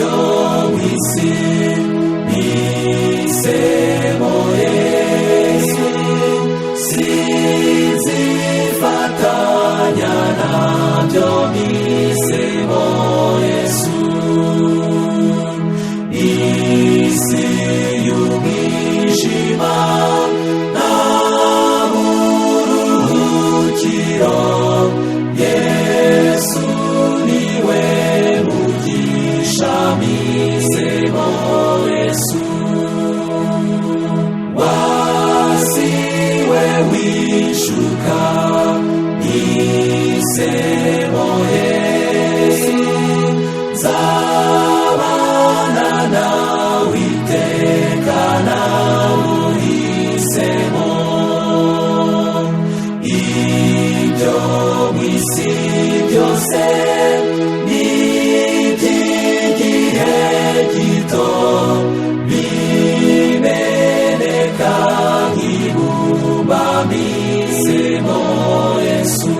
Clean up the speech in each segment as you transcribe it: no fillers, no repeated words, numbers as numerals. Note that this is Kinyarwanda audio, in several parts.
Ibyo mu isi, mpisemo Yesu. Sinzifatanya nabyo, mpisemo Yesu. Isi y'umwijima nta buruhukiro, Yesu niwe mugisha, mpisemo Yesu. Wa si we wishuka, mpisemo Yesu. Nzabana nawe iteka, nawuhisemo. Ibyo mu isi byose ni iby'igihe gito, bimeneka nk'ibumba, mpisemo Yesu.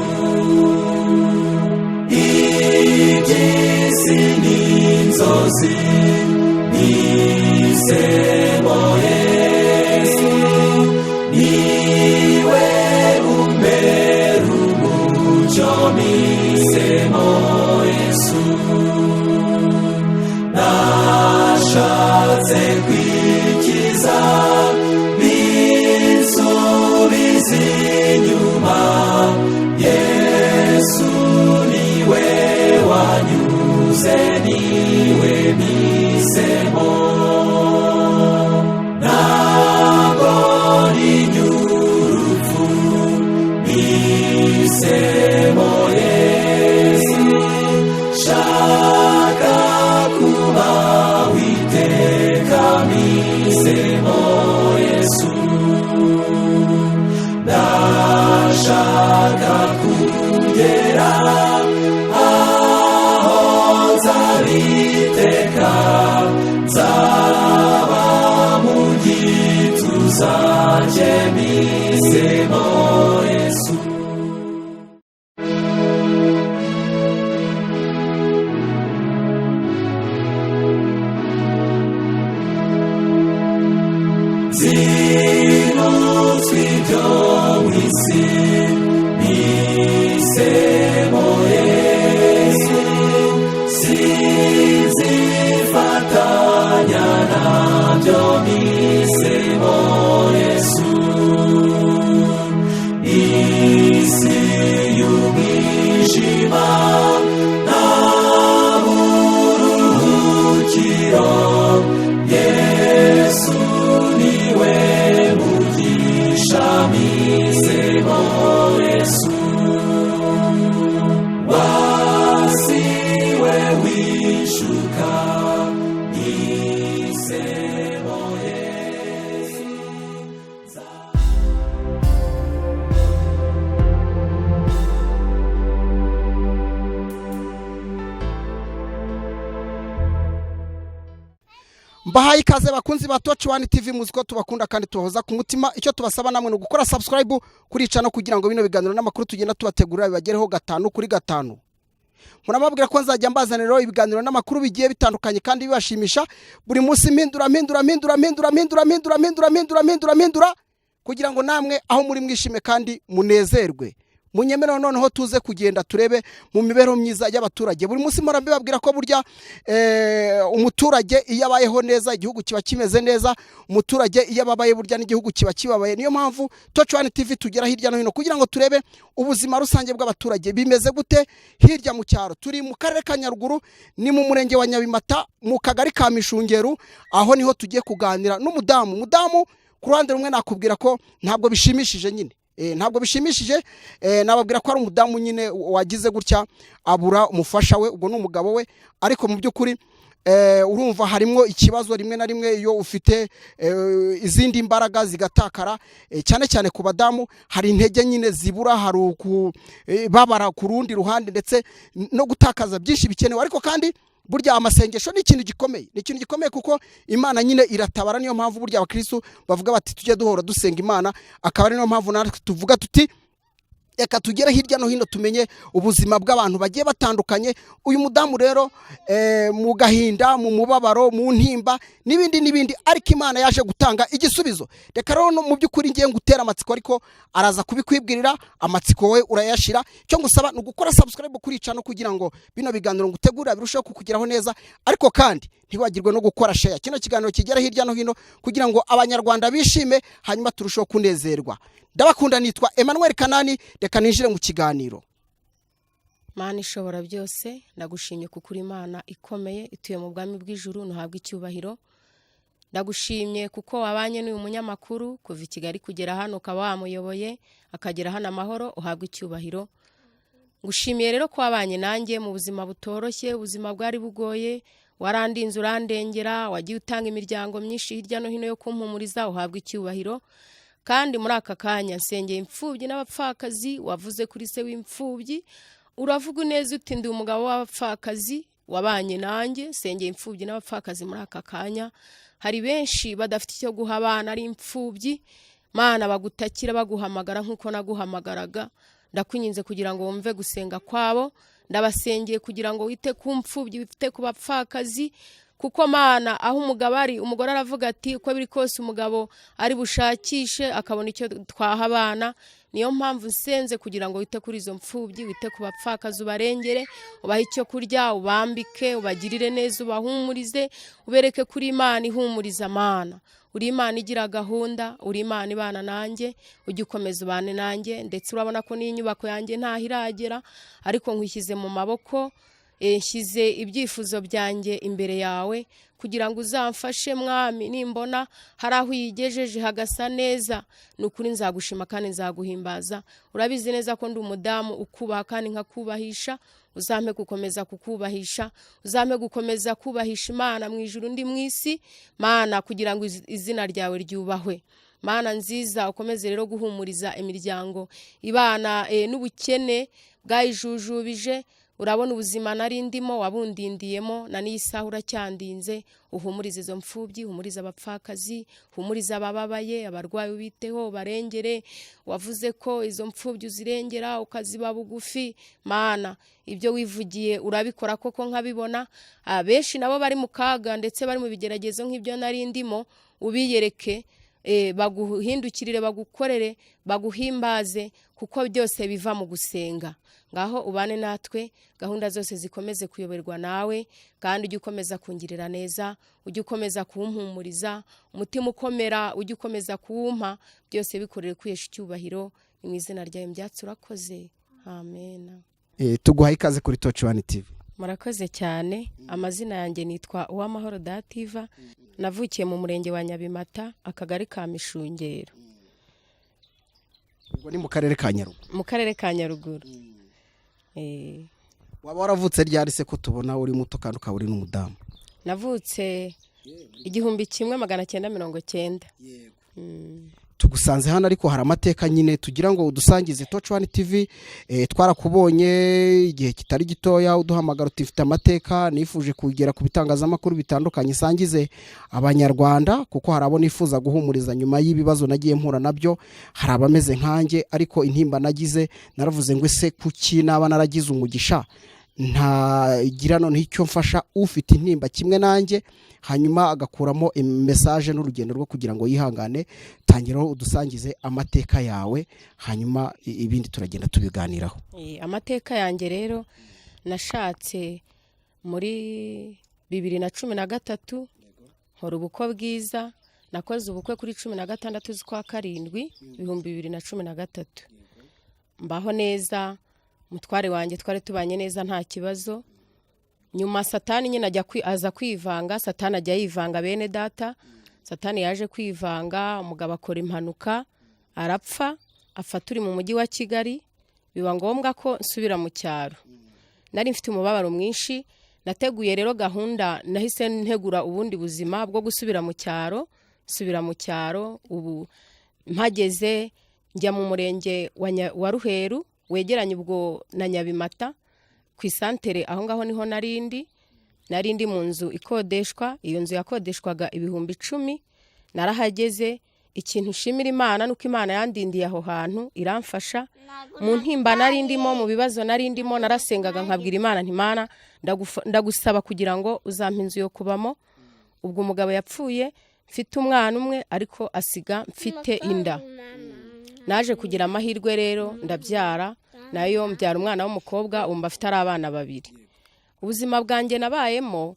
Iby'isi n'inzozi, mpisemo Yesu. Niwe umbera umucyo, mpisemo Yesu. Nashatse kwikiza, binsubiza inyuma, Yesu niwe wanyuze, niwe mpisemo. Ntabwo ntinya urupfu, mpisemo Yesu. Shaka kuba witeka, mpisemo Yesu. Ndashaka kugera aho nzabiteka, nzaba mu gituza cye, mpisemo Yesu. Zinutswe ibyo mu isi, mpisemo Yesu. Sinzifatanya nabyo, mpisemo Yesu. Isi y'umwijima nta buruhukiro, Yesu niwe mugisha, mpisemo Yesu. Wa si we wishuka, mpisemo Yesu. Mbahaye ikaze, bakunzi ba Toci Wani TV. Muzi ko tubakunda kandi tubahoza ku mutima. Icyo tubasaba namwe ni ugukora subscribe kuri channel kugira ngo bino biganiro n'amakuru tugenda tubategurira bibagereho gatanu kuri gatanu. Murababwira ko nzajya mbazanira ibiganiro n'amakuru bigiye bitandukanye kandi bibashimisha buri munsi, mpindura, mpindura, mpindura, mpindura, mpindura, mpindura, mpindura, mpindura, mpindura, mpindura, kugira ngo namwe aho muri mwishime kandi munezerwe. Munyemerere noneho tuze kugenda turebe mu mibereho myiza y'abaturage. Buri munsi mpora mbibabwira ko burya umuturage iyo abayeho neza, igihugu kiba kimeze neza. Umuturage iyo ababaye, burya n'igihugu kiba kibabaye. Niyo mpamvu Toci Wani TV tugera hirya no hino kugira ngo turebe ubuzima rusange bw'abaturage bimeze gute hirya mu cyaro. Turi mu karere ka Nyaruguru, ni mu murenge wa Nyabimata, mu kagari ka Mishungeru. Aho niho tugiye kuganira n'umudamu. Umudamu ku ruhande rumwe nakubwira ko ntabwo bishimishije nyine. Ntabwo bishimishije. Nababwira ko ari umudamu nyine wagize gutya abura umufasha we, ubwo ni umugabo we. Ariko mu by'ukuri urumva harimo ikibazo rimwe na rimwe iyo ufite izindi mbaraga zigatakara, cyane cyane ku badamu hari intege nyine zibura, hari babara ku rundi ruhande, ndetse no gutakaza byinshi bikenewe. Ariko kandi burya amasengesho ni ikintu gikomeye, ni ikintu gikomeye kuko Imana nyine iratabara. Niyo mpamvu burya abakristu bavuga bati tujye duhora dusenga Imana, akaba ari niyo mpamvu natwe tuvuga tuti Reka tugere hirya no hino tumenye ubuzima bw'abantu bagiye batandukanye. Uyu mudamu rero mu gahinda, mu mubabaro, mu ntimba n'ibindi n'ibindi, ariko Imana yaje gutanga igisubizo. Reka rero mu by'ukuri ngiye ngutera amatsiko, ariko araza kubikwibwirira. Amatsiko we urayashira. Icyo ngusaba ni ugukora subscribe kuri channel kugira ngo bino biganiro ngutegurira birusheho kukugeraho neza, ariko kandi ntiwagirwe no gukora share, kino kiganiro kigera hirya no hino kugira ngo Abanyarwanda bishime, hanyuma turusheho kunezerwa. Ndabakunda, nitwa Emmanuel Kanani. Reka ninjire mu kiganiro. Mana ishobora byose, ndagushimye kuko uri Imana ikomeye ituye mu bwami bw'ijuru, ntuhabwe icyubahiro. Ndagushimye kuko wabanye n'uyu munyamakuru kuva i Kigali kugera hano, ukaba wamuyoboye akagera hano amahoro, uhabwe icyubahiro. Ngushimiye rero ko wabanye nanjye mu buzima butoroshye, ubuzima bwari bugoye, warandinze urandengera, wagiye utanga imiryango myinshi hirya no hino yo kumpumuriza, uhabwe icyubahiro. Kandi muri aka kanya nsengeye imfubyi n'abapfakazi. Wavuze kuri se w'imfubyi, uravuga neza uti: "Ndi umugabo w'abapfakazi", wabanye nanjye. Nsengeye imfubyi n'abapfakazi muri aka kanya. Hari benshi badafite icyo guha abana, ari imfubyi. Mana, bagutakira baguhamagara nk'uko naguhamagaraga. Ndakwinginze kugira ngo wumve gusenga kwabo. Ndabasengeye kugira ngo wite ku mfubyi, wite ku bapfakazi, kuko Mana, aho umugabo ari, umugore aravuga ati: "Uko biri kose umugabo ari bushakishe akabona icyo twaha abana." Niyo mpamvu nsenze kugira ngo wite kuri izo mfubyi, wite ku bapfakazi, ubarengere, ubahe icyo kurya, ubambike, ubagirire neza, ubahumurize, ubereke kuri Imana ihumuriza. Mana, uri Imana igira gahunda, uri Imana ibana nanjye, ujye ukomeza ubane nanjye. Ndetse urabona ko n'iyi nyubako yanjye ntaho iragera, ariko nkwishyize mu maboko, nshyize ibyifuzo byanjye imbere yawe kugira ngo uzamfashe, Mwami. Nimbona hari aho uyigejeje hagasa neza, ni ukuri nzagushima kandi nzaguhimbaza. Urabizi neza ko ndi umudamu ukubaha kandi nkakubahisha. Uzampe gukomeza kukubahisha, uzampe gukomeza kubahisha Imana mu ijuru ndi mu isi, Mana, kugira ngo izina ryawe ryubahwe. Mana nziza, ukomeze rero guhumuriza imiryango ibana n'ubukene bwayijujubije. Urabona ubuzima nari ndimo, wabundindiyemo, na n'iyi saha uracyandinze. Uhumurize izo mfubyi, uhumurize abapfakazi, uhumurize abababaye, abarwayi ubiteho, ubarengere. Wavuze ko izo mfubyi uzirengera, ukaziba bugufi. Mana, ibyo wivugiye urabikora koko nkabibona. Abenshi nabo bari mu kaga ndetse bari mu bigeragezo nk'ibyo nari ndimo, ubiyereke, baguhindukirire, bagukorere, baguhimbaze, kuko byose biva mu gusenga. Ngaho ubane natwe, gahunda zose zikomeze kuyoborwa nawe, kandi ujye ukomeza kungirira neza, ujye ukomeza kumpumuriza, umutima ukomera ujye ukomeza kuwumpa. Byose bikorere kwihesha icyubahiro. Ni mu izina ryawe mbyatsi, urakoze, amen. Tuguhaye ikaze kuri Torch One TV. Murakoze cyane. Amazina yanjye nitwa Uwamahoro Dativa. Navukiye mu murenge wa Nyabimata, akagari ka Mishungero. Ubwo ni mu karere ka Nyaruguru? Mu karere ka Nyaruguru. Waba waravutse ryari se, ko tubona uri muto kandi ukaba uri n'umudamu? Navutse 1990. Tugusanze hano, ariko hari amateka nyine tugira ngo udusangize. Torch One TV, twarakubonye igihe kitari gitoya uduhamagara uti: "Ufite amateka nifuje kugera ku bitangazamakuru bitandukanye sangize Abanyarwanda, kuko hari abo nifuza guhumuriza nyuma y'ibibazo nagiye mpura nabyo, hari abameze nkanjye, ariko intimba nagize naravuze ngo ese kuki naba naragize umugisha ntagira noneho icyo mfasha ufite intimba kimwe nanjye, hanyuma agakuramo message n'urugendo rwo kugira ngo yihangane." Tangiraho udusangize amateka yawe, hanyuma ibindi turagenda tubiganiraho. Amateka yanjye rero, nashatse muri 2013, nkora ubukwe bwiza. Nakoze ubukwe kuri 16 z'ukwa karindwi 2013. Mbaho neza, umutware wanjye twari tubanye neza, nta kibazo. Nyuma Satani nyine ajya aza kwivanga. Satani ajya yivanga, bene data. Satani yaje kwivanga, umugabo akora impanuka arapfa, apfa turi mu mujyi wa Kigali. Biba ngombwa ko nsubira mu cyaro. Nari mfite umubabaro mwinshi. Nateguye rero gahunda, nahise ntegura ubundi buzima bwo gusubira mu cyaro. Nsubira mu cyaro. Ubu mpageze njya mu murenge wa Ruheru, wegeranye ubwo na Nyabimata, ku isantere aho ngaho niho narindi. Narindi mu nzu ikodeshwa. Iyo nzu yakodeshwaga 10,000. Narahageze. Ikintu nshimira Imana nuko Imana yandindiye aho hantu iramfasha mu ntimba nari ndimo, mu bibazo nari ndimo. Narasengaga nkabwira Imana nti: "Imana, ndagusaba kugira ngo uzampe inzu yo kubamo." Ubwo umugabo yapfuye mfite umwana umwe, ariko asiga mfite inda. Naje kugira amahirwe rero ndabyara, nayo mbyara umwana w'umukobwa. Ubu afite ari abana babiri. Ubuzima bwanjye nabayemo,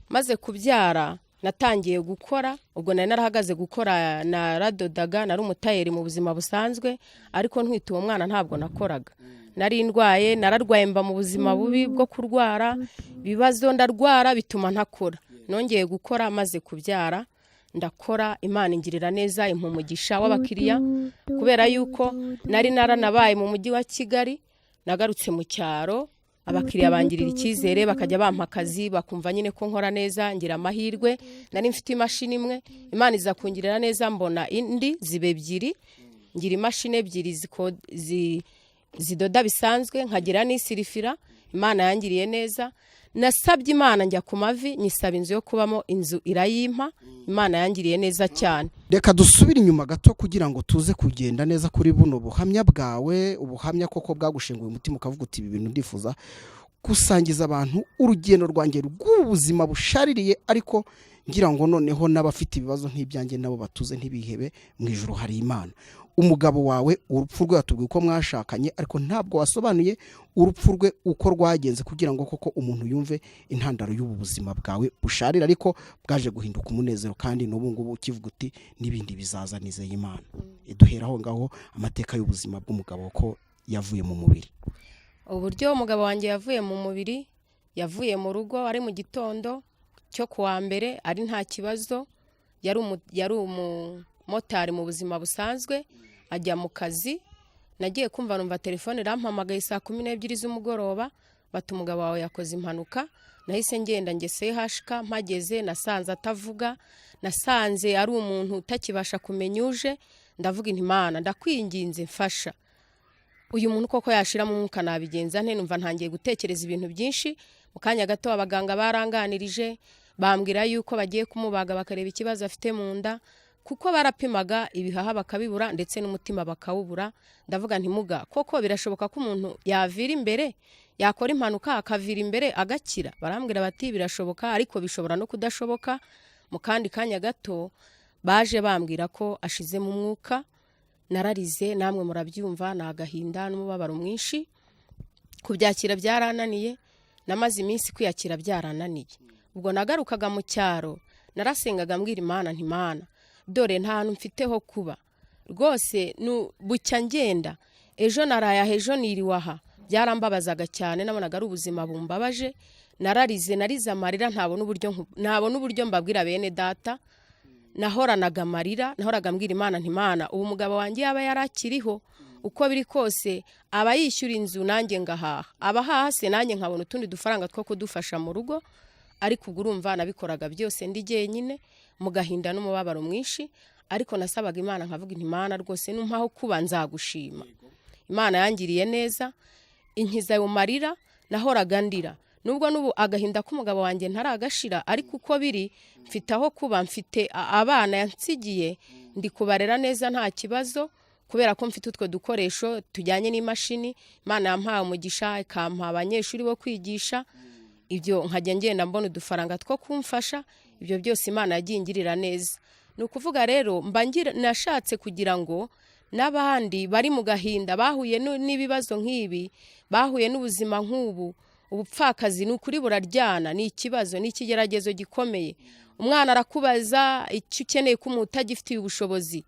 maze kubyara natangiye gukora. Ubwo nari narahagaze gukora, naradodaga, nari umutayeri mu buzima busanzwe, ariko ntwite uwo mwana ntabwo nakoraga. Nari ndwaye, nararwaye, mba mu buzima bubi bwo kurwara, ibibazo, ndarwara bituma ntakora. Nongeye gukora maze kubyara, ndakora, Imana ingirira neza, impa umugisha w'abakiriya. Kubera yuko nari naranabaye mu mujyi wa Kigali, nagarutse mu cyaro, abakiriya bangirira icyizere, bakajya bampa akazi, bakumva nyine ko nkora neza. Ngira amahirwe, nari mfite imashini imwe, Imana iza kungirira neza mbona indi, ziba ebyiri. Ngira imashini ebyiri zidoda bisanzwe, nkagira n'isirifira. Imana yangiriye neza. Nasabye Imana, njya ku mavi nyisaba inzu yo kubamo, inzu irayimpa. Imana yangiriye neza cyane. Reka dusubire inyuma gato kugira ngo tuze kugenda neza kuri buno buhamya bwawe, ubuhamya koko bwagushenguye umutima ukavuga uti: "Ibi bintu ndifuza gusangiza abantu urugendo rwanjye rw'ubuzima bushaririye, ariko ngira ngo noneho n'abafite ibibazo nk'ibyanjye nabo batuze, ntibihebe, mu ijuru hari Imana." Umugabo wawe, urupfu rwe, watubwiye uko mwashakanye, ariko ntabwo wasobanuye urupfu rwe uko rwagenze, kugira ngo koko umuntu yumve intandaro y'ubu buzima bwawe busharira ariko bwaje guhinduka umunezero, kandi n'ubu ngubu ukivuga uti: "N'ibindi bizaza, nizeye Imana." Iduhera aho ngaho amateka y'ubuzima bw'umugabo ko yavuye mu mubiri. Uburyo umugabo wanjye yavuye mu mubiri: yavuye mu rugo ari mu gitondo cyo kuwa mbere, ari nta kibazo. Yari umumotari mu buzima busanzwe, ajya mu kazi. Nagiye kumva numva telefone irampamagaye saa 12 z'umugoroba, bati: "Umugabo wawe yakoze impanuka." Nahise ngenda ngese hashika, mpageze nasanze atavuga, nasanze ari umuntu utakibasha kumenya uje. Ndavuga inti: "Imana, ndakwinginze, mfasha, uyu muntu koko yashiramo umwuka nabigenza nte?" Numva ntangiye gutekereza ibintu byinshi. Mu kanya gato abaganga baranganirije, bambwira yuko bagiye kumubaga bakareba ikibazo afite mu nda, kuko barapimaga ibihaha bakabibura, ndetse n'umutima bakawubura. Ndavuga nti: "Muga, koko birashoboka ko umuntu yavira imbere, yakora impanuka akavira imbere agakira?" Barambwira bati: "Birashoboka, ariko bishobora no kudashoboka." Mu kandi kanya gato baje bambwira ko ashizemo umwuka. Nararize, namwe murabyumva, ni agahinda n'umubabaro mwinshi. Kubyakira byarananiye, namaze iminsi kwiyakira byarananiye. Ubwo nagarukaga mu cyaro, narasengaga mbwira Imana nti: "Imana, dore nta hantu mfite ho kuba rwose, bucya ngenda, ejo naraye aha, ejo niriwe aha." Byarambabazaga cyane, nabonaga ari ubuzima bumbabaje. Nararize, narize amarira ntabona uburyo mbabwira bene data. Nahoranaga amarira, nahoraga mbwira Imana nti: "Imana, ubu umugabo wanjye yaba yarakiriho, uko biri kose aba yishyura inzu nanjye ngahaha, aba ahaha se nanjye nkabona utundi dufaranga two kudufasha mu rugo." Ariko ubwo urumva nabikoraga byose ndi jyenyine, mu gahinda n'umubabaro mwinshi. Ariko nasabaga Imana nkavuga nti: "Imana, rwose numpaho kuba nzagushima." Imana yangiriye neza, inkiza ayo marira nahoraga ndira. Nubwo n'ubu agahinda k'umugabo wanjye ntaragashira, ariko uko biri mfite aho kuba, mfite abana yansigiye, ndi kubarera neza nta kibazo, kubera ko mfite utwo dukoresho tujyanye n'imashini. Imana yampaye umugisha, ikampa abanyeshuri bo kwigisha, ibyo nkajya ngenda mbona udufaranga two kumfasha. Ibyo byose Imana yagiye ingirira neza. Ni ukuvuga rero mba nashatse kugira ngo n'abandi bari mu gahinda, bahuye n'ibibazo nk'ibi, bahuye n'ubuzima nk'ubu. Ubupfakazi ni ukuri buraryana, ni ikibazo, ni ikigeragezo gikomeye. Umwana arakubaza icyo ukeneye ko umuntu utagifitiye ubushobozi,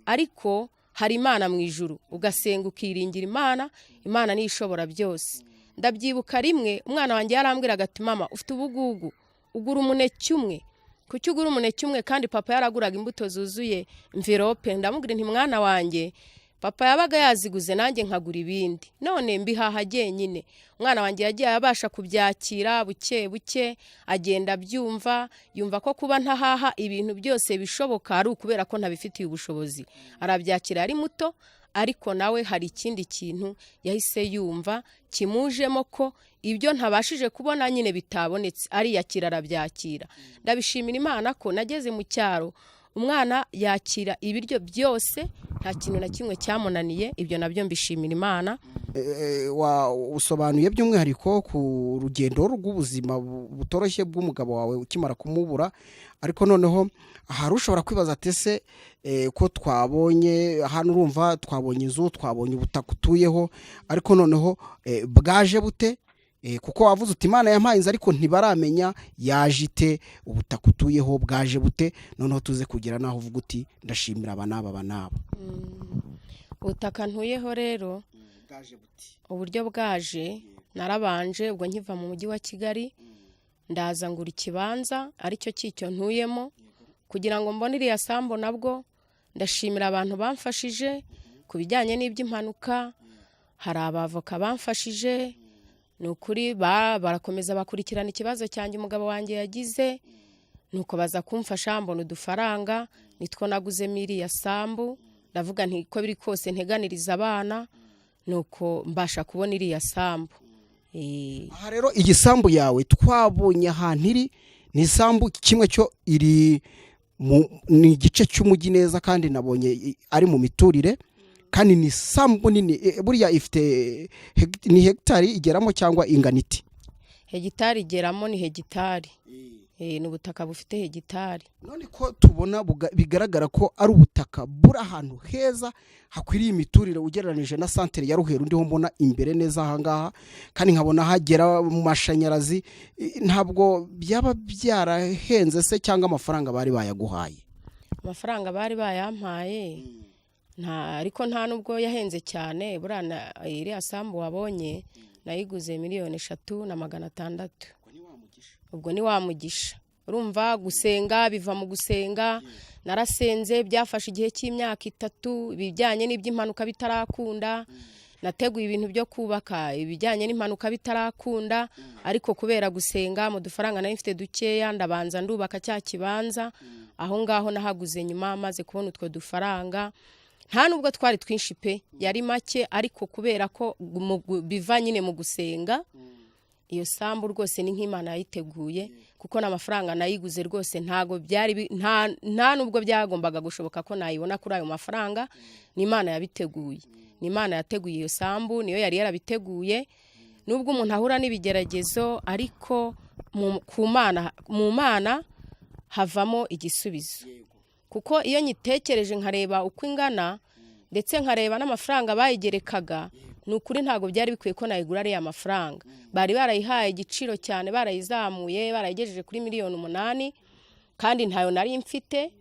ariko hari Imana mu ijuru, ugasenga ukiringira Imana. Imana niyo ishobora byose. Ndabyibuka rimwe umwana wanjye yarambwiraga ati: "Mama, ufite ubugugu, ugura umuneke umwe, kuki ugura umuneke umwe kandi papa yaraguraga imbuto zuzuye mverope?" Ndamubwira nti: "Mwana wanjye, papa yabaga yaziguze nanjye nkagura ibindi, none mbihaha jyenyine." Umwana wanjye yagiye abasha kubyakira buke buke, agenda abyumva, yumva ko kuba ntahaha ibintu byose bishoboka ari ukubera ko ntabifitiye ubushobozi. Arabyakira ari muto, ariko nawe hari ikindi kintu yahise yumva kimujemo, ko ibyo ntabashije kubona nyine bitabonetse, ariyakira, arabyakira. Ndabishimira Imana ko nageze mu cyaro. Umwana yakira ibiryo byose, nta kintu na kimwe cyamunaniye. Ibyo nabyo mbishimira Imana. Usobanuye by'umwihariko ku rugendo rw'ubuzima butoroshye bw'umugabo wawe ukimara kumubura, ariko noneho hari ushobora kwibaza ati ese ko twabonye hano, urumva twabonye inzu, twabonye ubutaka utuyeho, ariko noneho bwaje bute? Kuko wavuze uti Imana yampaye inzu, ariko ntibaramenya yaje ite, ubutaka utuyeho bwaje bute? Noneho tuze kugera naho uvuga uti ndashimira aba n'aba aba n'aba. Ubutaka ntuyeho rero uburyo bwaje, narabanje ubwo nkiva mu mujyi wa Kigali ndaza ngura ikibanza aricyo cyicyo ntuyemo, kugira ngo mbone iriya sambu. Nabwo ndashimira abantu bamfashije ku bijyanye n'iby'impanuka, hari abavoka bamfashije, ni ukuri barakomeza bakurikirana ikibazo cyanjye umugabo wanjye yagize, nuko baza kumfasha mbona udufaranga, nitwo naguzemo iriya sambu. Ndavuga nti ko biri kose nteganiriza abana, nuko mbasha kubona iriya sambu. Aha rero iyi sambu yawe twabonye ahantu iri, ni isambu kimwe cyo iri ni igice cy'umujyi neza, kandi nabonye ari mu miturire, kandi ni isambu nini. Buriya ifite ni hegitari igeramo cyangwa ingana iti? Hegitari igeramo, ni hegitari. Ni ubutaka bufite hegitari. None ko tubona bigaragara ko ari ubutaka buri ahantu heza hakwiriye imiturire ugereranije na santere ya Ruheru ndiho mbona imbere neza aha ngaha, kandi nkabona hagera mu mashanyarazi, ntabwo byaba byarahenze se cyangwa amafaranga bari bayaguhaye? Amafaranga bari bayampaye, nta ariko nta nubwo yahenze cyane. Buriya iriya sambu wabonye nayiguze 3,600,000. Ubwo ni wa mugisha. Urumva gusenga biva mu gusenga, narasenze byafashe igihe cy'imyaka 3, ibijyanye n'iby'impanuka bitarakunda, nateguye ibintu byo kubaka ibijyanye n'impanuka bitarakunda, ariko kubera gusenga mu dufaranga nari mfite dukeya ndabanza ndubaka cya kibanza. Aho ngaho nahaguze nyuma maze kubona utwo dufaranga, nta nubwo twari twinshi pe, yari make, ariko kubera ko biva nyine mu gusenga, iyo sambu rwose ni nk'Imana yayiteguye, kuko n'amafaranga nayiguze rwose ntago byari nta nubwo byagombaga gushoboka ko nayibona kuri ayo mafaranga. Ni Imana yabiteguye, ni Imana yateguye iyo sambu, niyo yari yarabiteguye. Nubwo umuntu ahura n'ibigeragezo, ariko mu Mana havamo igisubizo, kuko iyo nyitekereje nkareba uko ingana ndetse nkareba n'amafaranga bayigerekaga, ni ukuri ntabwo byari bikwiye ko nayigura ariya mafaranga. Bari barayihaye igiciro cyane, barayizamuye, barayigejeje kuri 8,000,000, kandi ntayo nari mfite,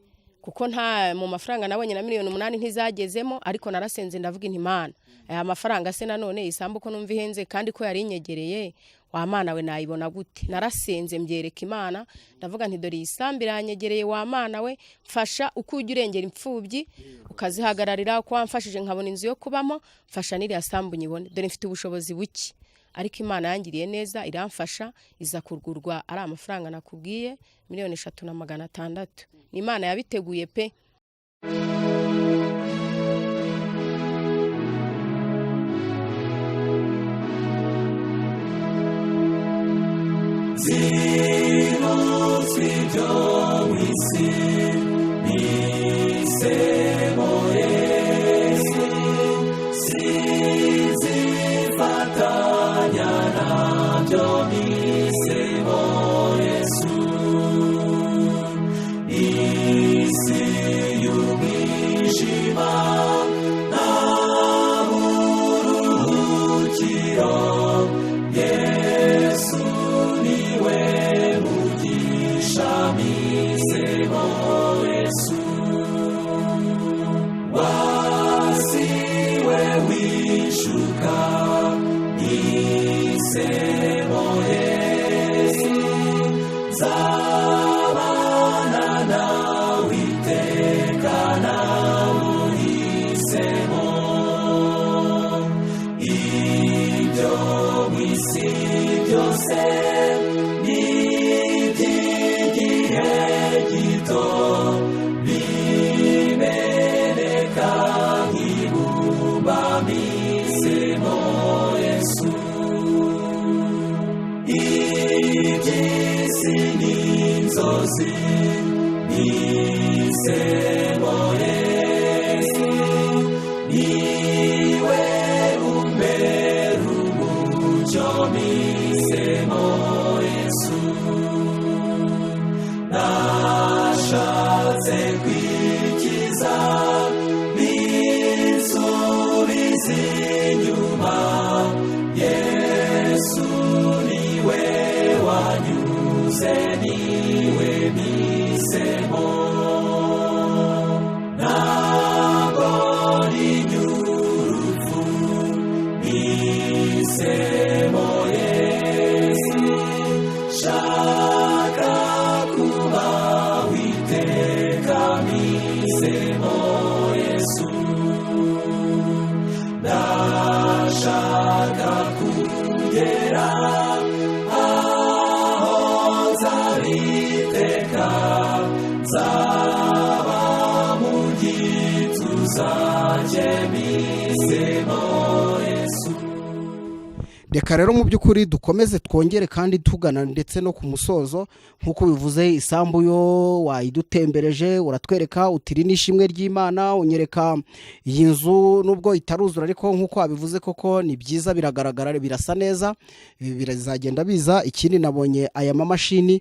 kuko nta mu mafaranga nabonye na 8,000,000 ntizagezemo. Ariko narasenze ndavuga inti Imana, aya mafaranga se nanone isambu ko numva ihenze kandi ko yari inyegereye, wa Mana we nayibona gute? Narasenze mbyereka Imana, ndavuga nti dore iyi sambu iranyegereye, wa Mana we mfasha uko ujya urengera imfubyi ukazihagararira, uko wamfashije nkabona inzu yo kubamo, mfasha n'iriya sambu nyibone, dore mfite ubushobozi buke. Ariko Imana yangiriye neza iramfasha, iza kugurwa ari amafaranga nakubwiye 3,600,000. Ni Imana yabiteguye pe. Zinutswe ibyo mu isi, nisemo Yesu, sinzifatanya nabyo, nisemo Yesu. Isi y'umwijima nta buruhukiro, Yesu niwe mugisha, misemo Yesu. Wasiwe wishuka, nisemo Yesu, nzabana nawe iteka, nawe uhisemo. Ibyo mu isi byose ni iby'igihe gito, bimeneka nk'ibumba, misemo Yesu. Iby'isi ni inzozi, Misemo Yesu, niwe umbera umucyo. Misemo Yesu, nashatse kwikiza binsubiza inyuma. Yesu niwe wanyuze, niwe misemo. Ntabwo rinyurupfu, misemo Yesu, shaka kuba witeka, misemo Yesu, ndashaka kugera aho nzabiteka, nzaba mu gituza cye, misemo Yesu. Reka rero mu by'ukuri dukomeze twongere kandi tugana ndetse no ku musozo. Nk'uko bivuze, isambu yo wayidutembereje, uratwereka uti iri ni ishimwe ry'Imana, unyereka iyi nzu nubwo itaruzura, ariko nk'uko wabivuze koko ni byiza, biragaragara, birasa neza, ibi bizagenda biza. Ikindi nabonye aya mamashini,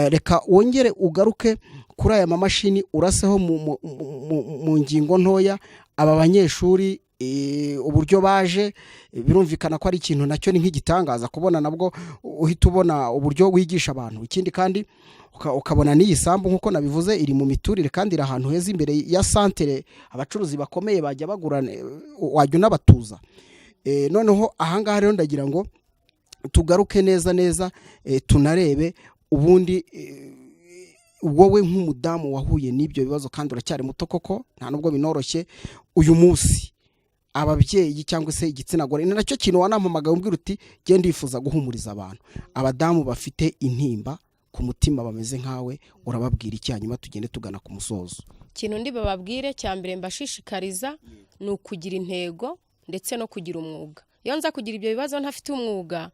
reka wongere ugaruke kuri aya mamashini, uraseho mu ngingo ntoya aba banyeshuri, uburyo baje. Birumvikana ko ari ikintu nacyo ni nk'igitangaza kubona nabwo uhita ubona uburyo wigisha abantu. Ikindi kandi ukabona n'iyi sambu, nk'uko nabivuze, iri mu miturire kandi iri ahantu heza imbere ya santere, abacuruzi bakomeye bajya bagura, wajya unabatuza. Noneho ahangaha rero ndagira ngo tugaruke neza neza, tunarebe ubundi, wowe nk'umudamu wahuye n'ibyo bibazo kandi uracyari muto koko, nta nubwo binoroshye. Uyu munsi ababyeyi cyangwa se igitsina gore, ni nacyo kintu wanampamagaye umbwira uti genda, ndifuza guhumuriza abantu, abadamu bafite intimba ku mutima bameze nkawe, urababwira iki? Hanyuma tugende tugana ku musozo. Ikintu ndi bababwire cya mbere mbashishikariza ni ukugira intego ndetse no kugira umwuga. Iyo nza kugira ibyo bibazo ntafite umwuga,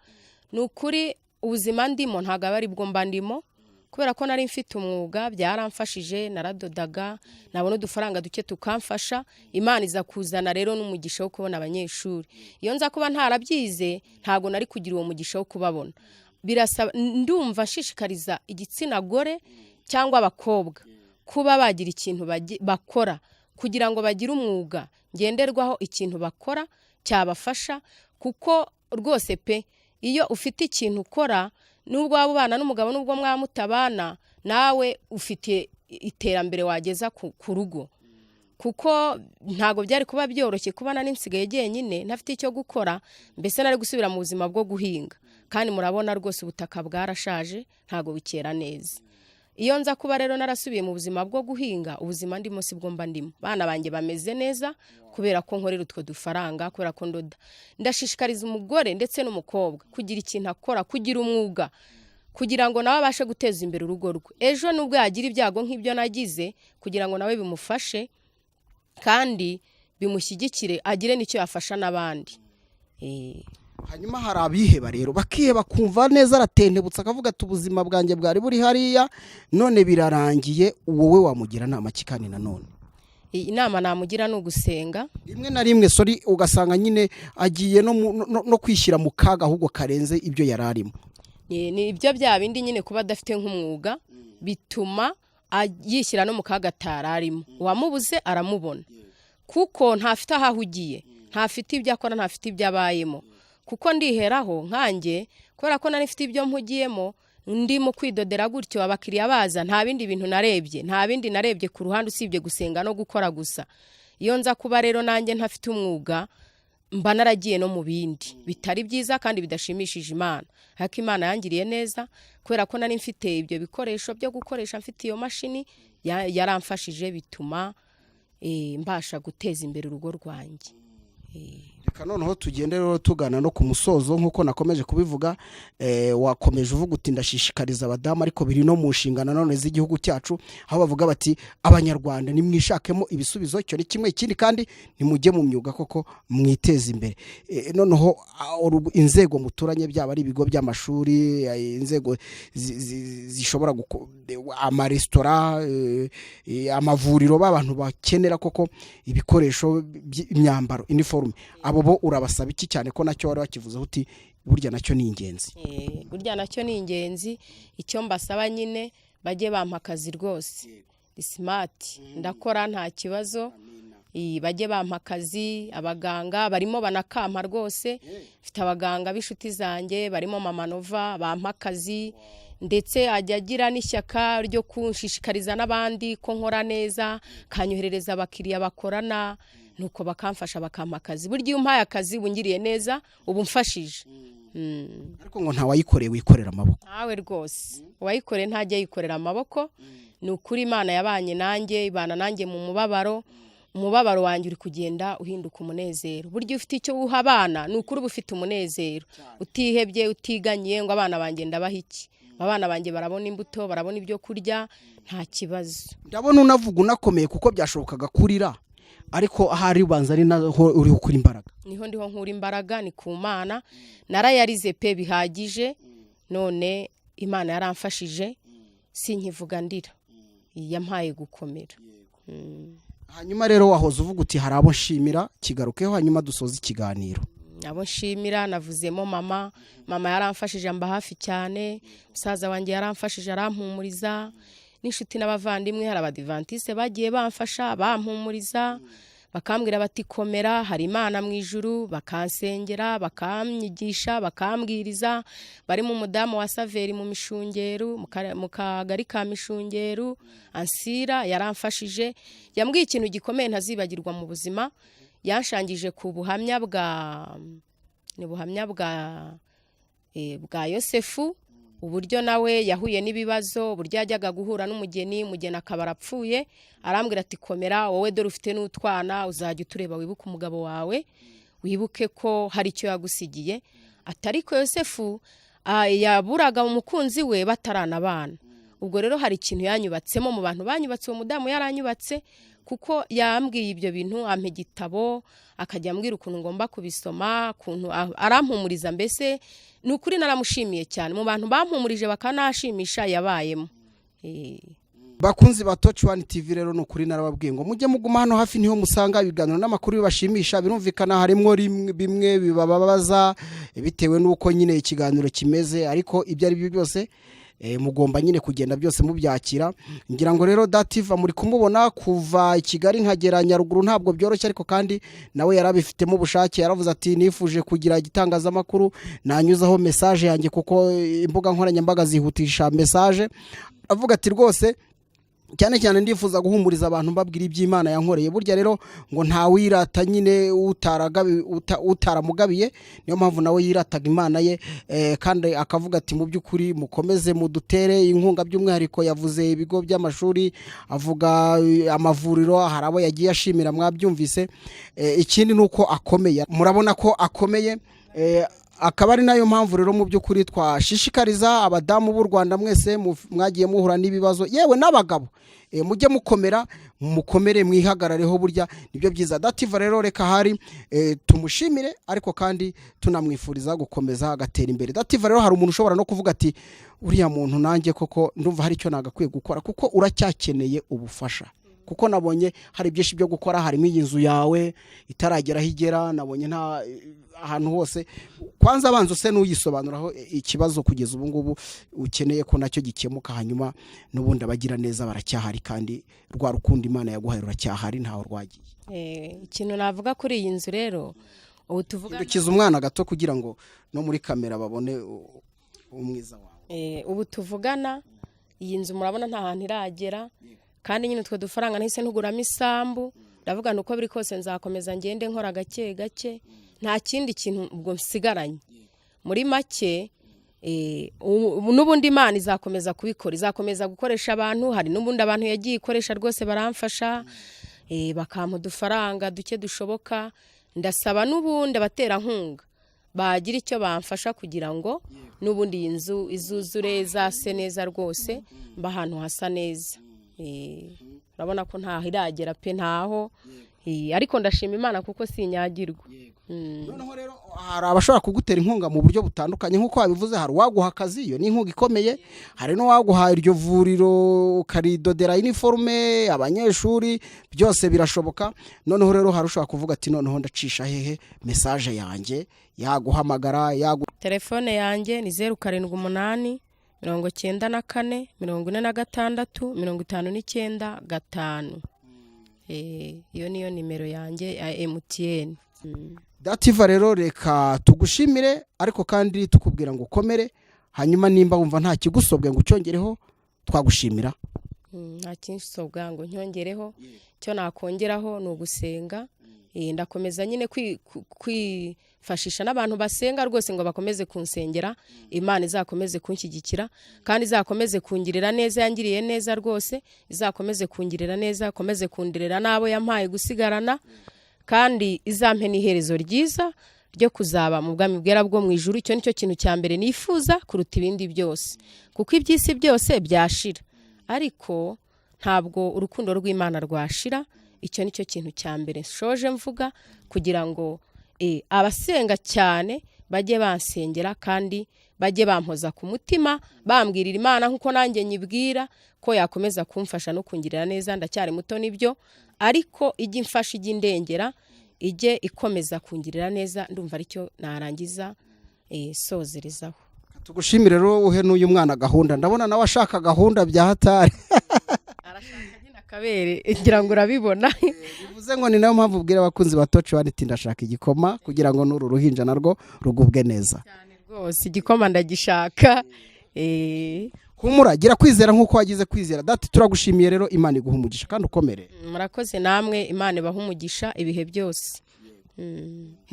ni ukuri ubuzima ndimo ntabwo aba ari bwo mba ndimo. Kubera ko nari mfite umwuga byaramfashije, naradodaga nabona udufaranga duke tukamfasha. Imana iza kuzana rero n'umugisha wo kubona abanyeshuri. Iyo nza kuba ntarabyize ntabwo nari kugira uwo mugisha wo kubabona. Birasaba, ndumva nshishikariza igitsina gore cyangwa abakobwa kuba bagira ikintu bakora kugira ngo bagire umwuga ngenderwaho, ikintu bakora cyabafasha, kuko rwose pe, iyo ufite ikintu ukora, nubwo waba ubana n'umugabo, nubwo mwaba mutabana, nawe ufite iterambere wageza ku rugo. Kuko ntabwo byari kuba byoroshye kuba nari nsigaye jyenyine ntafite icyo gukora, mbese nari gusubira mu buzima bwo guhinga, kandi murabona rwose ubutaka bwarashaje, ntabwo bukera neza. Iyo nza kuba rero narasubiye mu buzima bwo guhinga, ubuzima ndimo si bwo mba ndimo. Bana banjye bameze neza kubera ko nkorera utwo dufaranga, kubera ko ndoda. Ndashishikariza umugore ndetse n'umukobwa kugira ikintu akora, kugira umwuga, kugira ngo nawe abashe guteza imbere urugo rwe. Ejo nubwo yagira ibyago nk'ibyo nagize, kugira ngo nawe bimufashe kandi bimushyigikire, agire n'icyo yafasha n'abandi. Hanyuma hari abiheba rero, bakiheba, kumva neza aratentebutse, akavuga ati ubuzima bwanjye bwari buri hariya none birarangiye. Wowe wamugira nama ki kandi nanone? Inama namugira ni ugusenga. Rimwe na rimwe, sorry, ugasanga nyine agiye no kwishyira mu kaga ahubwo karenze ibyo yari arimo. Ni ibyo bya bindi nyine, kuba adafite nk'umwuga bituma yishyira no mu kaga atari arimo. Uwamubuze aramubona, kuko ntafite aho ahugiye, ntafite ibyo akora, ntafite ibyo abayemo. Kuko ndiheraho nkanjye, kubera ko nari mfite ibyo mpugiyemo, ndimo kwidodera gutyo, abakiriya baza, nta bindi bintu narebye, nta bindi narebye ku ruhande usibye gusenga no gukora gusa. Iyo nza kuba rero nanjye ntafite umwuga, mba naragiye no mu bindi bitari byiza kandi bidashimishije Imana. Ariko Imana yangiriye neza kubera ko nari mfite ibyo bikoresho byo gukoresha, mfite iyo mashini, yaramfashije bituma mbasha guteza imbere urugo rwanjye. Reka noneho tugende rero tugana no ku musozo nk'uko nakomeje kubivuga. Wakomeje uvuga uti ndashishikariza abadamu, ariko biri no mu nshingano none z'igihugu cyacu, aho bavuga bati abanyarwanda nimwishakemo ibisubizo. Icyo ni kimwe. Ikindi kandi nimujye mu myuga koko mwiteze imbere. Noneho inzego muturanye, byaba ari ibigo by'amashuri, inzego zishobora amaresitora, amavuriro, b'abantu bakenera koko ibikoresho by'imyambaro, iniforume, abo bo urabasaba iki? Cyane ko nacyo wari wakivuzeho uti burya nacyo ni ingenzi. Burya nacyo ni ingenzi. Icyo mbasaba nyine, bajye bampa akazi rwose. Smart, ndakora nta kibazo. Bajye bampa akazi. Abaganga barimo banakampa rwose. Mfite abaganga b'inshuti zanjye barimo Mama Nova, bampa akazi, ndetse ajya agira n'ishyaka ryo kunshishikariza n'abandi ko nkora neza, kanyoherereza abakiriya bakorana, nuko bakamfasha bakampa akazi. Burya iyo umpaye akazi uba ungiriye neza, uba umfashije. Ariko ngo ntawayikoreye wikorera amaboko. Ntawe rwose, uwayikoreye ntajya yikorera amaboko. Ni ukuri, Imana yabanye nanjye, ibana nanjye mu mubabaro. Umubabaro wanjye uri kugenda uhinduka umunezero. Burya iyo ufite icyo uha abana, ni ukuri uba ufite umunezero, utihebye, utiganyiye ngo abana banjye ndabaha iki. Abana banjye barabona imbuto, barabona ibyo kurya, nta kibazo. Ndabona unavuga unakomeye, kuko byashobokaga kurira, ariko ahari ubanza ari naho uri gukura imbaraga. Niho ndiho nkura imbaraga, ni ku Mana. Narayarize pe bihagije, none Imana yaramfashije, sinkivuga ndira, yampaye gukomera. Hanyuma rero wahoze uvuga uti hari abo nshimira, kigarukeho hanyuma dusoze ikiganiro. Abo nshimira navuzemo mama. Mama yaramfashije, amba hafi cyane. Musaza wanjye yaramfashije, arampumuriza, n'inshuti n'abavandimwe. Hari abadivantise bagiye bamfasha, bampumuriza, bakambwira bati komera, hari Imana mu ijuru, bakansengera, bakanyigisha, bakambwiriza. Barimo umudamu wa Saveri mu Mishungeru, mu kagari ka Mishungeru, Ansira, yaramfashije. Yambwiye ikintu gikomeye ntazibagirwa mu buzima. Yanshangije ku buhamya bwa, ni buhamya bwa Yosefu, uburyo nawe yahuye n'ibibazo, uburyo yajyaga guhura n'umugeni, umugeni akaba arapfuye. Arambwira ati komera wowe, dore ufite n'utwana, uzajya utureba wibuke umugabo wawe, wibuke ko hari icyo yagusigiye. Ati ariko Yosefu yaburaga umukunzi we bataranabana. Ubwo rero hari ikintu yanyubatsemo. Mu bantu banyubatse, uwo mudamu yaranyubatse, kuko yambwiye ibyo bintu, ampa igitabo, akajya ambwira ukuntu ngomba kubisoma, ukuntu arampumuriza. Mbese ni ukuri naramushimiye cyane. Mu bantu bampumurije bakanashimisha yabayemo. Bakunzi ba Touch One TV rero, ni ukuri narababwiye ngo mujye muguma hano hafi, niho musanga ibiganiro n'amakuru bibashimisha. Birumvikana harimo bimwe bibababaza bitewe n'uko nyine ikiganiro kimeze, ariko ibyo ari byo byose mugomba nyine kugenda byose mubyakira. Ngira ngo rero Dativa muri kumubona kuva i Kigali nkagera Nyaruguru ntabwo byoroshye, ariko kandi nawe yarabifitemo ubushake. Yaravuze ati nifuje kugira igitangazamakuru nanyuzaho message yanjye, kuko imbuga nkoranyambaga zihutisha message. Avuga ati rwose cyane cyane ndifuza guhumuriza abantu, mbabwira iby'Imana yankoreye. Burya rero ngo ntawirata nyine utaramugabiye, niyo mpamvu nawe yirataga Imana ye, kandi akavuga ati mu by'ukuri mukomeze mudutere inkunga. By'umwihariko yavuze ibigo by'amashuri, avuga amavuriro, hari abo yagiye ashimira, mwabyumvise. Ikindi ni uko akomeye, murabona ko akomeye, akaba ari nayo mpamvu rero mu by'ukuri twashishikariza abadamu b'u Rwanda mwese mwagiye muhura n'ibibazo, yewe n'abagabo, mujye mukomera, mukomere mwihagarareho, burya nibyo byiza. Dativa rero reka hari tumushimire, ariko kandi tunamwifuriza gukomeza agatera imbere. Dativa rero, hari umuntu ushobora no kuvuga ati uriya muntu nanjye koko ndumva hari icyo nagakwiye gukora, kuko uracyakeneye ubufasha, kuko nabonye hari byinshi byo gukora, harimo iyi nzu yawe itaragera aho igera, nabonye nta ahantu hose. Kwanza abanza use n'uyisobanuraho ikibazo kugeza ubu ngubu ukeneye ko nacyo gikemuka, hanyuma n'ubundi abagira neza baracyahari, kandi rwa rukundo Imana yaguhaye ruracyahari, ntaho rwagiye. Ikintu navuga kuri iyi nzu rero, ubu tuvuga, Hindukiza umwana gato kugira ngo no muri kamera babone umwiza wawe. Ubu tuvugana iyi nzu murabona nta hantu iragera, kandi nyine utwo dufaranga nahise ntuguramo isambu. Ndavuga nti uko biri kose nzakomeza ngende nkora gake gake, nta kindi kintu ubwo nsigaranye. Muri make n'ubundi Imana izakomeza kubikora, izakomeza gukoresha abantu. Hari n'ubundi abantu yagiye ikoresha rwose baramfasha, bakampa udufaranga duke dushoboka. Ndasaba n'ubundi abaterankunga bagira icyo bamfasha kugira ngo n'ubundi iyi nzu izuzure, izase neza rwose, mba ahantu hasa neza. Urabona ko ntaho iragera pe, ntaho. Ariko ndashima Imana kuko sinyagirwa. Noneho rero hari abashobora kugutera inkunga mu buryo butandukanye nk'uko wabivuze. Hari uwaguha akazi, iyo ni inkunga ikomeye. Hari n'uwaguha iryo vuriro ukaridodera iniforume abanyeshuri, byose birashoboka. Noneho rero hari ushobora kuvuga ati: "Noneho ndacisha hehe message yanjye?" Yaguhamagara Telefone yanjye ni 078 94 46 59 5. Iyo niyo nimero yanjye ya MTN. Dativa, rero reka tugushimire, ariko kandi tukubwira ngo ukomere. Hanyuma nimba wumva nta kigusobwe ngo ucyongereho, twagushimira. Nta kinsobwa ngo ncyongereho. Icyo nakongeraho ni ugusenga. Ndakomeza nyine kwifashisha n'abantu basenga rwose ngo bakomeze kunsengera, Imana izakomeze kunshyigikira kandi izakomeze kungirira neza. Yangiriye neza rwose, izakomeze kungirira neza, ikomeze kundirira n'abo yampaye gusigarana, kandi izampe n'iherezo ryiza ryo kuzaba mu bwami bwera bwo mu ijuru. Icyo nicyo kintu cya mbere nifuza kuruta ibindi byose, kuko iby'isi byose byashira, ariko ntabwo urukundo rw'Imana rwashira. Icyo nicyo kintu cya mbere nshoje mvuga, kugira ngo abasenga cyane bajye bansengera kandi bajye bampoza ku mutima, bambwirira Imana nk'uko nanjye nyibwira ko yakomeza kumfasha no kungirira neza. Ndacyari muto nibyo, ariko ijye imfasha, ijye indengera, ijye ikomeza kungirira neza. Ndumva aricyo narangiza sozerezaho. Tugushimire rero, uhe n'uyu mwana gahunda. Ndabona nawe ashaka gahunda bya hatari. Arashaka nyine akabere, ngira ngo urabibona. Bivuze ngo ni nayo mpamvu ubwira abakunzi ba Toci Wani iti: "Ndashaka igikoma kugira ngo n'uru ruhinja narwo rugubwe neza." Cyane rwose, igikoma ndagishaka. Humura, gira kwizera nk'uko wagize kwizera. Dati, turagushimiye rero, Imana iguha umugisha kandi ukomere. Murakoze namwe, Imana ibahe umugisha ibihe byose.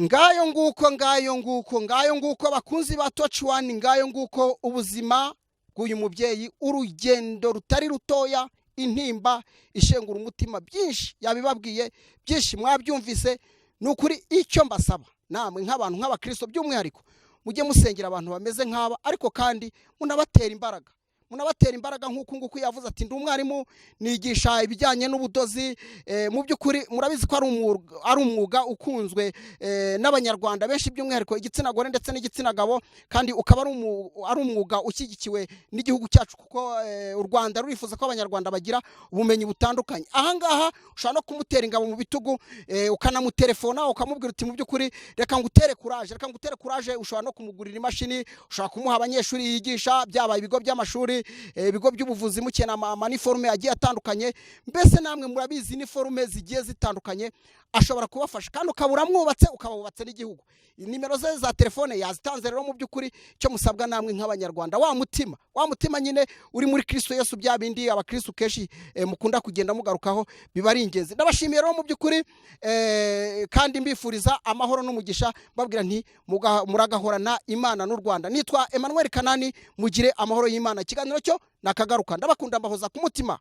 Ngayo nguko, ngayo nguko, ngayo nguko, abakunzi ba Toci Wani, ngayo nguko ubuzima bw'uyu mubyeyi, urugendo rutari rutoya, intimba ishengura umutima. Byinshi yabibabwiye, byinshi mwabyumvise. Ni ukuri icyo mbasaba namwe nk'abantu, nk'abakristo by'umwihariko, mujye musengera abantu bameze nk'aba, ariko kandi munabatera imbaraga, munabatera imbaraga nk'uku nguku yavuze ati: "Ndi umwarimu, nigisha ibijyanye n'ubudozi." Mu by'ukuri murabizi ko ari umwuga ukunzwe n'Abanyarwanda benshi, by'umwihariko igitsina gore ndetse n'igitsina gabo, kandi ukaba ari umwuga ushyigikiwe n'igihugu cyacu, kuko u Rwanda rurifuza ko Abanyarwanda bagira ubumenyi butandukanye. Ahangaha ushobora no kumutera ingabo mu bitugu, ukanamutelefona ukamubwira uti: "Mu by'ukuri reka ngutere courage, reka ngutere courage." Ushobora no kumugurira imashini, ushobora kumuha abanyeshuri yigisha, byaba ibigo by'amashuri, ibigo by'ubuvuzi, mukeneye amaniforume agiye atandukanye. Mbese namwe murabizi, iniforume zigiye zitandukanye, ashobora kubafasha kandi ukaba uramwubatse, ukaba wubatse n'igihugu. Nimero ze za telefone yazitanze. Rero mu by'ukuri icyo musabwa namwe nk'Abanyarwanda, wa mutima, wa mutima nyine uri muri Kristo Yesu, bya bindi abakristo kenshi mukunda kugenda mugarukaho, biba ari ingenzi. Ndabashimiye rero mu by'ukuri, kandi mbifuriza amahoro n'umugisha, mbabwira nti muragahorana Imana n'u Rwanda. Nitwa Emmanuel Kanani, mugire amahoro y'Imana. Ikiganiro cyo nakagaruka. Ndabakunda, mbahoza ku mutima.